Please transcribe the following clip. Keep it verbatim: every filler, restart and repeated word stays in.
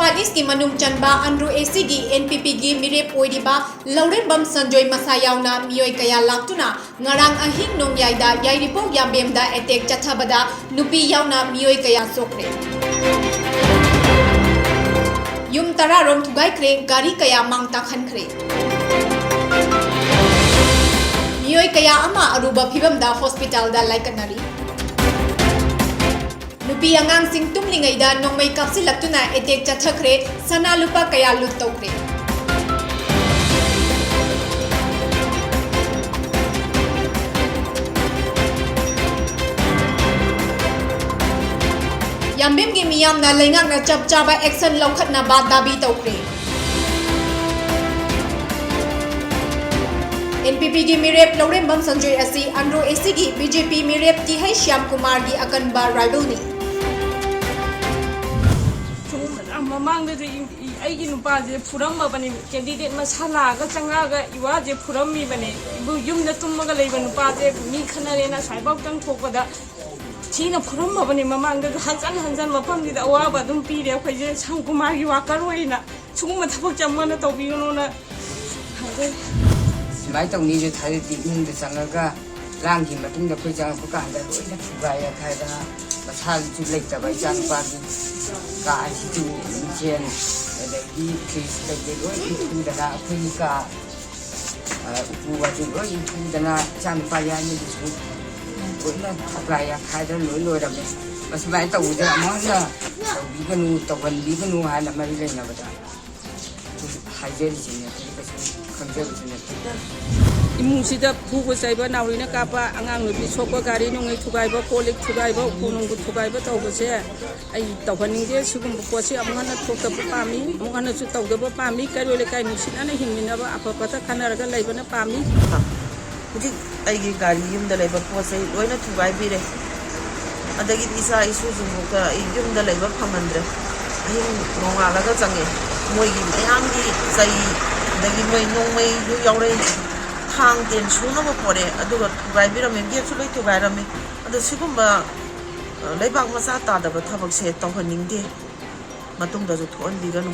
ꯏꯝꯐꯥꯜ ꯏꯁꯀꯤ ꯃꯅꯨꯡ ꯆꯟꯕ ꯑꯟꯗ꯭ꯔꯣ ꯑꯦꯁꯤꯒꯤ ꯑꯦꯟ ꯄꯤ ꯄꯤꯒꯤ ꯃꯤꯔꯦꯞ ꯑꯣꯏꯔꯤꯕ ꯂꯧꯔꯦꯝꯕꯝ ꯁꯟꯖꯣꯏ ꯃꯁꯥ ꯌꯥꯎꯅ ꯃꯤꯑꯣꯏ ꯀꯌꯥ ꯂꯥꯛꯇꯨꯅ ꯉꯔꯥꯡ ꯑꯍꯤꯡ ꯅꯣꯡꯌꯥꯏꯗ ꯌꯥꯏꯔꯤꯄꯣꯛ ꯌꯥꯝꯕꯦꯝꯗ ꯑꯦꯇꯦꯛ ꯆꯠꯊꯕꯗ ꯅꯨꯄꯤ ꯌꯥꯎꯅ ꯃꯤꯑꯣꯏ ꯀꯌꯥ ꯁꯣꯛꯈ꯭ꯔꯦ꯫ ꯌꯨꯝ ꯇꯔꯥꯔꯣꯝ ꯊꯨꯒꯥꯏꯈ꯭ꯔꯦ, ꯒꯥꯔꯤ ꯀꯌꯥ ꯃꯥꯡ ꯇꯥꯛꯍꯟꯈ꯭ꯔꯦ꯫ ꯃꯤꯑꯣꯏ ꯀꯌꯥ ꯑꯃ ꯑꯔꯨꯕ ꯐꯤꯚꯝꯗ ꯍꯣꯁꯄꯤꯇꯥꯜꯗ ꯂꯥꯏꯀꯠꯅꯔꯤ꯫ ꯅꯨꯄꯤ ꯑꯉꯥꯡꯁꯤꯡ ꯇꯨꯝꯂꯤꯉꯩꯗ ꯅꯣꯡꯃꯩ ꯀꯥꯞꯁꯤꯜꯂꯛꯇꯨꯅ ꯑꯦꯇꯦꯛ ꯆꯠꯊꯈ꯭ꯔꯦ, ꯁꯅꯥ ꯂꯨꯄꯥ ꯀꯌꯥ ꯂꯨꯠ ꯇꯧꯈ꯭ꯔꯦ꯫ ꯌꯥꯝꯕꯦꯝꯒꯤ ꯃꯤꯌꯥꯝꯅ ꯂꯩꯉꯥꯛꯅ ꯆꯞ ꯆꯥꯕ ꯑꯦꯛꯁꯟ ꯂꯧꯈꯠꯅꯕ ꯗꯥꯕꯤ ꯇꯧꯈ꯭ꯔꯦ꯫ ꯑꯦꯟ ꯄꯤ ꯄꯤꯒꯤ ꯃꯤꯔꯦꯞ ꯂꯧꯔꯦꯝꯕꯝ ꯁꯟꯖꯣꯏ ꯑꯁꯤ ꯑꯟꯗ꯭ꯔꯣ ꯑꯦꯁꯤꯒꯤ ꯕꯤ ꯖꯦ ꯄꯤ ꯃꯤꯔꯦꯞ ꯇꯤ ꯍꯩꯆ ꯁ꯭ꯌꯥꯝꯀꯨꯃꯥꯔꯒꯤ ꯑꯀꯟꯕ ꯔꯥꯏꯕꯦꯜꯅꯤ꯫ ꯁꯨꯝ ꯃꯃꯥꯡꯗꯁꯨ ꯏ-, ꯏ-, ꯑꯩꯒꯤ ꯅꯨꯄꯥꯁꯦ ꯐꯨꯔꯝꯃꯕꯅꯦ, ꯀꯦꯟꯗꯤꯗꯦꯠ ꯃꯁꯥ ꯂꯥꯛꯑꯒ ꯆꯪꯉꯛꯑꯒ ꯏꯋꯥꯁꯦ ꯐꯨꯔꯝꯃꯤꯕꯅꯦ꯫ ꯏꯕꯨ-, ꯌꯨꯝꯗ ꯇꯨꯝꯃꯒ ꯂꯩꯕ ꯅꯨꯄꯥꯁꯦ ꯃꯤ ꯈꯠꯅꯔꯦꯅ ꯑꯁ꯭ꯋꯥꯏꯐꯥꯎꯇꯪ ꯊꯣꯛꯄꯗ ꯊꯤꯅ ꯐꯨꯔꯝꯃꯕꯅꯦ꯫ ꯃꯃꯥꯡꯗꯁꯨ ꯍꯟꯖꯟ ꯍꯟꯖꯟ ꯃꯐꯝꯁꯤꯗ ꯑꯋꯥꯕ ꯑꯗꯨꯝ ꯄꯤꯔꯦ꯫ ꯑꯩꯈꯣꯏꯁꯦ ꯁ꯭ꯌꯥꯝꯀꯨꯃꯥꯔꯒꯤ ꯋꯥꯀꯔ ꯑꯣꯏꯅ ꯁꯤꯒꯨꯝꯕ ꯊꯕꯛꯁꯦ ꯑꯃꯨꯛ ꯍꯟꯅ ꯇꯧꯕꯤꯒꯅꯣꯅ ꯍꯥꯏꯖꯔꯤ꯫ ꯁꯨꯃꯥꯏꯅ ꯇꯧꯅꯤꯁꯨ ꯊꯥꯖꯗꯦ꯫ ꯏꯃꯨꯡꯗ ꯆꯪꯉꯒ ꯂꯥꯡꯈꯤ ꯃꯇꯨꯡꯗ ꯑꯩꯈꯣꯏ ꯆꯪꯉꯛꯄ ꯀꯥꯟꯗ ꯂꯣꯏꯅ ꯊꯨꯒꯥꯏ ꯌꯥꯈꯥꯏꯗꯅ, ꯃꯁꯥꯁꯨ ꯂꯩꯇꯕ ꯏꯆꯥꯅꯨꯄꯥꯒꯤ ꯀꯥ ꯑꯁꯤꯁꯨ ꯃꯤꯡꯁꯦꯜ, ꯑꯗꯒꯤ ꯐ꯭ꯔꯤꯖ ꯀꯩꯀꯩ ꯂꯣꯏ ꯏꯟꯊꯨꯗꯅ ꯑꯩꯈꯣꯏꯒꯤ ꯀꯥ, ꯑ, ꯎꯄꯨ ꯋꯥꯄꯨ ꯂꯣꯏ ꯏꯟꯊꯨꯗꯅ ꯏꯆꯥꯅꯨꯄꯥ ꯌꯥꯏꯃꯗꯨꯁꯨ ꯂꯣꯏꯅ ꯊꯨꯒꯥꯏ ꯌꯥꯈꯥꯏꯗꯅ ꯂꯣꯏ ꯂꯣꯏꯔꯝꯃꯦ꯫ ꯃꯁꯨꯃꯥꯏꯅ ꯇꯧꯕꯁꯦ ꯑꯃꯨꯛ ꯍꯟꯅ ꯇꯧꯕꯤꯒꯅꯨ, ꯇꯧꯍꯟꯕꯤꯒꯅꯨ ꯍꯥꯏꯅ ꯃꯔꯤ ꯂꯩꯅꯕꯗ ꯍꯥꯏꯖꯔꯤꯁꯤꯅꯦ, ꯑꯇꯩ ꯀꯩꯁꯨ ꯈꯪꯖꯕꯁꯨ ꯅꯠꯇꯦ꯫ ꯏꯃꯨꯡꯁꯤꯗ ꯐꯨꯕ ꯆꯩꯕ, ꯅꯥꯎꯔꯤꯅ ꯀꯥꯞꯄ, ꯑꯉꯥꯡ ꯅꯨꯄꯤ ꯁꯣꯛꯄ, ꯒꯥꯔꯤ ꯅꯨꯡꯉꯩ ꯊꯨꯒꯥꯏꯕ, ꯀꯣꯜ ꯂꯤꯛ ꯊꯨꯒꯥꯏꯕ, ꯎꯄꯨ ꯅꯨꯡꯕꯨ ꯊꯨꯒꯥꯏꯕ ꯇꯧꯕꯁꯦ ꯑꯩ ꯇꯧꯍꯟꯅꯤꯡꯗꯦ꯫ ꯁꯤꯒꯨꯝꯕ ꯄꯣꯠꯁꯤ ꯑꯃꯨꯛ ꯍꯟꯅ ꯊꯣꯛꯇꯕ ꯄꯥꯝꯃꯤ, ꯑꯃꯨꯛ ꯍꯟꯅꯁꯨ ꯇꯧꯗꯕ ꯄꯥꯝꯃꯤ꯫ ꯀꯩꯔꯣꯏ ꯂꯩꯀꯥꯏ ꯅꯨꯡꯁꯤꯅꯅ ꯍꯤꯡꯃꯤꯟꯅꯕ, ꯑꯐ ꯐꯠꯇ ꯈꯟꯅꯔꯒ ꯂꯩꯕꯅ ꯄꯥꯝꯃꯤ꯫ ꯍꯧꯖꯤꯛ ꯑꯩꯒꯤ ꯒꯥꯔꯤ ꯌꯨꯝꯗ ꯂꯩꯕ ꯄꯣꯠ ꯆꯩ ꯂꯣꯏꯅ ꯊꯨꯒꯥꯏꯕꯤꯔꯦ꯫ ꯑꯗꯒꯤꯗꯤ ꯏꯆꯥ ꯏꯁꯨꯁꯤꯡꯐꯥꯎꯗ ꯑꯩ ꯌꯨꯝꯗ ꯂꯩꯕ ꯐꯪꯍꯟꯗ꯭ꯔꯦ꯫ ꯑꯍꯤꯡ ꯅꯣꯡꯉꯥꯜꯂꯒ ꯆꯪꯉꯦ꯫ ꯃꯣꯏꯒꯤ ꯃꯌꯥꯝꯒꯤ ꯆꯩ, ꯑꯗꯒꯤ ꯃꯣꯏ ꯅꯣꯡꯃꯩꯁꯨ ꯌꯥꯎꯔꯛꯏ, ꯊꯥꯡ ꯇꯦꯟ ꯁꯨꯅꯕ ꯄꯣꯔꯛꯑꯦ, ꯑꯗꯨꯒ ꯊꯨꯒꯥꯏꯕꯤꯔꯝꯃꯦ꯫ ꯒꯦꯠꯁꯨ ꯂꯣꯏ ꯊꯨꯒꯥꯏꯔꯝꯃꯦ꯫ ꯑꯗꯣ ꯁꯤꯒꯨꯝꯕ, ꯑ, ꯂꯩꯕꯥꯛ ꯃꯆꯥ ꯇꯥꯗꯕ ꯊꯕꯛꯁꯦ ꯇꯧꯍꯟꯅꯤꯡꯗꯦ꯫ ꯃꯇꯨꯡꯗꯁꯨ ꯊꯣꯛꯍꯟꯕꯤꯒꯅꯨ꯫